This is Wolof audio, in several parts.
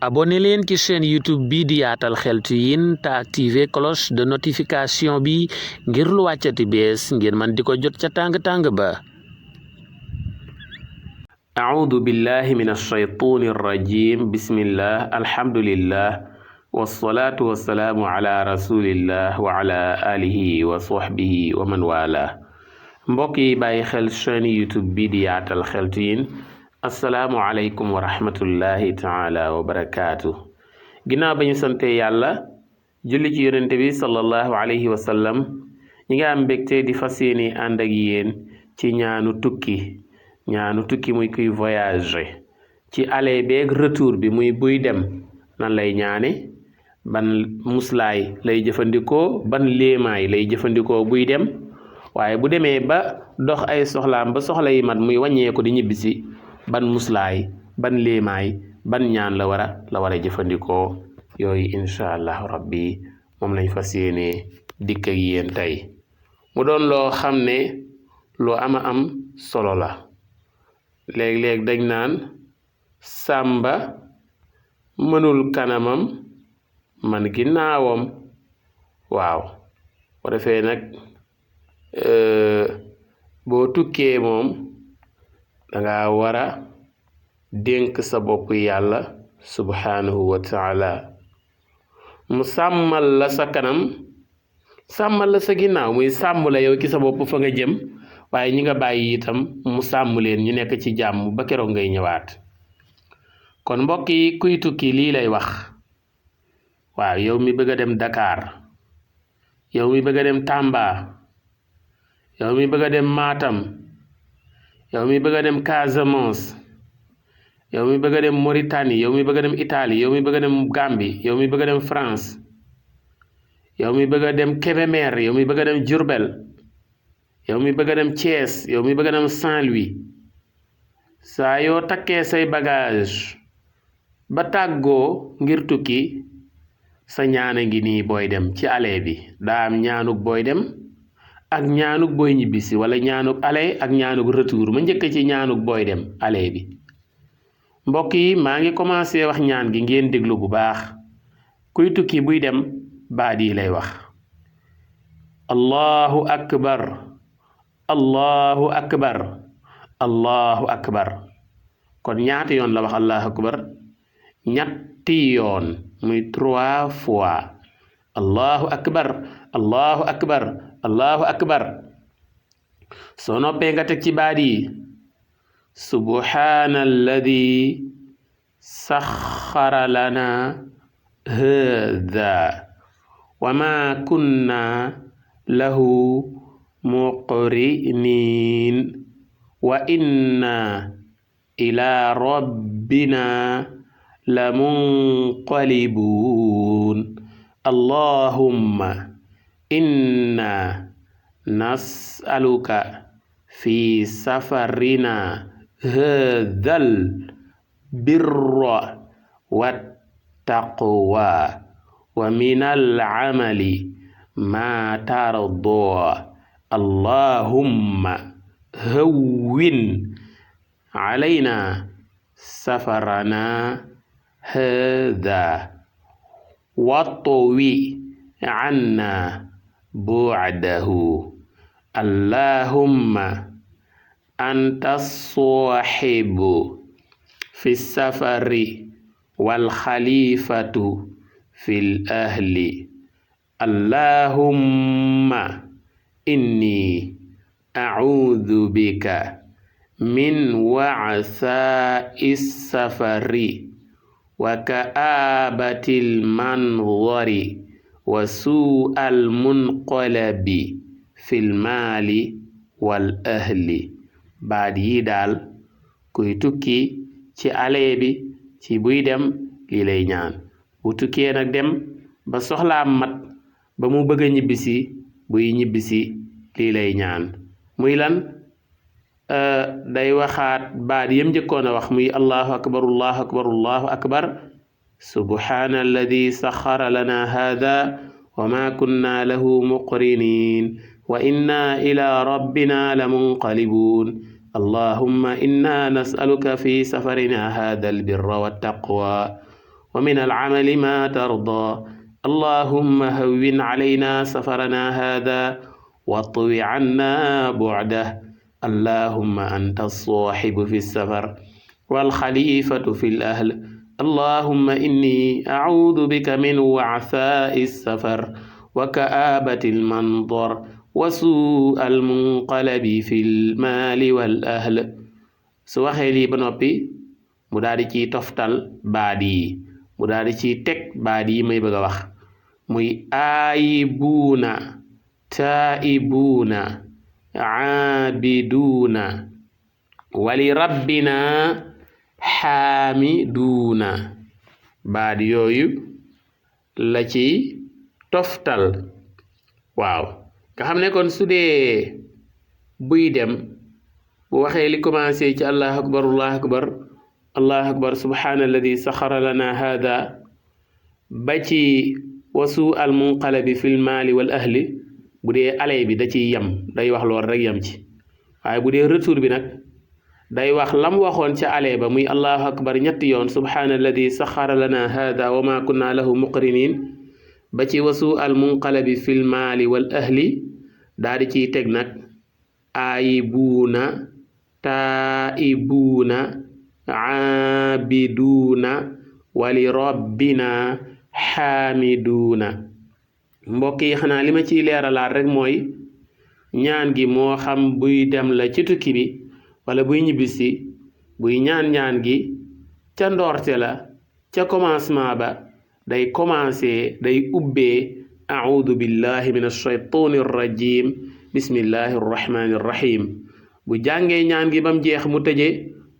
abonné leen ci chaîne YouTube bi di Yaatal Xeltu Yin te activer cloche de notification bi ngir lu wàccati bees ngir man di ko jot ca tàng-tàng ba. a'uudu billahi min ash-shaytaani rajim. bismillah alhamdulillah wassalaatu wassalaamu ala rasulillah wa ala alihi wa sahbihi wa man wala. mbokk yi bàyyi xel chaîne YouTube bi di Yaatal Xeltu Yin, assalaamu aleykum wa rahmatullahi taala wa barakaatu. ginnaaw ba ñu sante yàlla julli ci yonente bi sallallahu alayhi wa sallam, ñi nga am mbégte di fas yéene ànd ak yéen ci ñaanu tukki muy kuy voyage, ci aller beeg retour bi muy buy dem nan lay ñaane, ban muslaay lay jëfandikoo, ban léemaay lay jëfandikoo buy dem, waaye bu demee ba dox ay soxlaam ba soxla yi mat muy wàññeeku di ñibbisi, ban muslaay ban léemaay ban ñaan la war a jëfandikoo. yooyu incha allah rabbi moom lañ fas yéene dikk ak yéen tey, mu doon loo xam ne lu am solo la. léeg-léeg dañ naan sàmba mënul kanamam man ginnaawam. waaw bu defee nag boo tukkee moom danga war a dénk sa bopp yàlla subhanahu wa taala, mu sàmmal la sa kanam sàmmal la sa ginnaaw, muy sàmm la yow ci sa bopp fa nga jëm, waaye ñi nga bàyyi itam mu sàmm leen ñu nekk ci jàmm ba keroog ngay ñëwaat. kon mbokk yi, kuy tukki lii lay wax. waaw yow mi bëgg a dem Dakar, yow mi bëgg a dem Tamba, yow mi bëgg a dem Matam, yow mi bëgg a dem Casamance, yow mi bëgg a dem Mauritanie, yow mi bëgg a dem Italie, yow mi bëgg a dem Gambie, yow mi bëgg a dem France, yow mi bëgg a dem Kébémer, yow mi bëgg a dem Diourbel, yow mi bëgg a dem Thiès, yow mi bëgg a dem Saint-Louis, saa yoo takkee say bagage ba tàggoo ngir tukki, sa ñaana ngi nii booy dem ci aller bi. daa am ñaanug booy dem ak ñaanug booy ñibbisi, wala ñaanug aller ak ñaanug retour. ma njëkk ci ñaanug booy dem aller bi. mbokk yi, maa ngi commencé wax ñaan gi, ngeen déglu bu baax. kuy tukki buy dem baat yi lay wax: allahu akbar, allahu akbar, allahu akbar. kon ñaata yoon la wax allahu akbar? ñetti yoon, muy 3 fois. allahu akbar, allahu akbar, allahu akbar. soo noppee nga teg ci baat yi: subhaana alladi saxara lana haada wa ma kunna lahu muqrinin wa inna ila rabbina lamunqalibun. allahumma inna nas'aluka fi safarina hadal birra wattaqwa wa minal amali ma tarda. allahumma hawwin alayna safarana hada watwi anna bu'dahu. allahumma anta saahibu fi safari wal xalifatu fil ahli. allahumma inni a'udhu bika min wa'sa'i safari wa ka'abatil manzari wa su'al munqalabi fil maali wal ahli. baat yi daal kuy tukki ci aller bi, ci buy dem, lii lay ñaan. bu tukkee nag dem ba soxlaam mat ba mu bëgg a ñibbisi, buy ñibbisi lii lay ñaan. muy lan? day waxaat baat yam njëkkoon a wax, muy allahu akbar, allahu akbar, allahu akbar. subhaana alladi saxara lana hada wa ma kunna lahu muqrinin wa inna ila rabbina lamunqalibun. allahumma inna nas'aluka fi safarina hada albirra wattaqwa ومن العمل ما ترضى اللهم هون علينا سفرنا هذا واطو عنا بعده اللهم أنت الصاحب في السفر والخليفة في الأهل اللهم إني أعوذ بك من وعثاء السفر وكآبة المنظر وسوء المنقلب في المال والأهل su waxee lii ba noppi mu daal di ciy toftal baat yi mu daal di ciy teg baat yi may bëgg a wax muy aayibuuna taa'ibuuna aabiduuna wali rabbina xaamiduuna baat yooyu la ci toftal waaw nga xam ne kon su dee buy dem bu waxee li commencé ci allahu akbar allahu akbar allahu akbar subhaana alladi saxara lana hada ba ci wasu al munqalabi fil maali wal ahli bu dee alay bi da ciy yem day wax lool rek yem ci waaye bu dee retour bi nag day wax lam waxoon ca ale ba muy allahu akbar ñetti yoon subhaana alladi saxara lana hada wa ma kunna lahu muqrinin ba ci wasu al munqalabi fil maali wal ahli daa di ciy teg nag aayibuuna taa'ibuuna aabiduuna wali rabbina xaamiduuna mbokk yi xanaa li ma ciy leeralaat rek mooy ñaan gi moo xam buy dem la ci tukki bi wala buy ñibbisi buy ñaan gi ca ndoorte la ca commencement ba day commencé day ubbee a'uudu billahi min ash-shaytaani rajim bismillahi arrahmani irrahim bu jàngee ñaan gi bam jeex mu tëje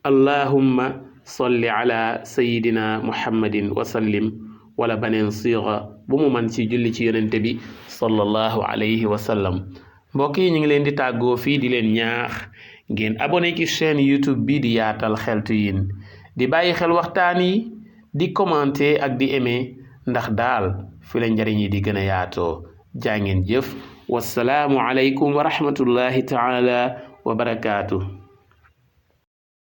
allahumma salli ala sayidina muhammadin wa sallim wala baneen siixa bu mu man ci julli ci yonente bi sallallahu alayhi wa sallam mbokk yi ñu ngi leen di tàggoo fii di leen ñaax ngeen abonné ci chaîne YouTube bi di yaatal xeltu yin di bàyyi xel waxtaan yi di commenter ak di aimer ndax daal fi la njariñ yi di gën a yaatoo jaa ngeen jëf wassalaamu aleykum wa rahmatullahi taala wa barakaatuh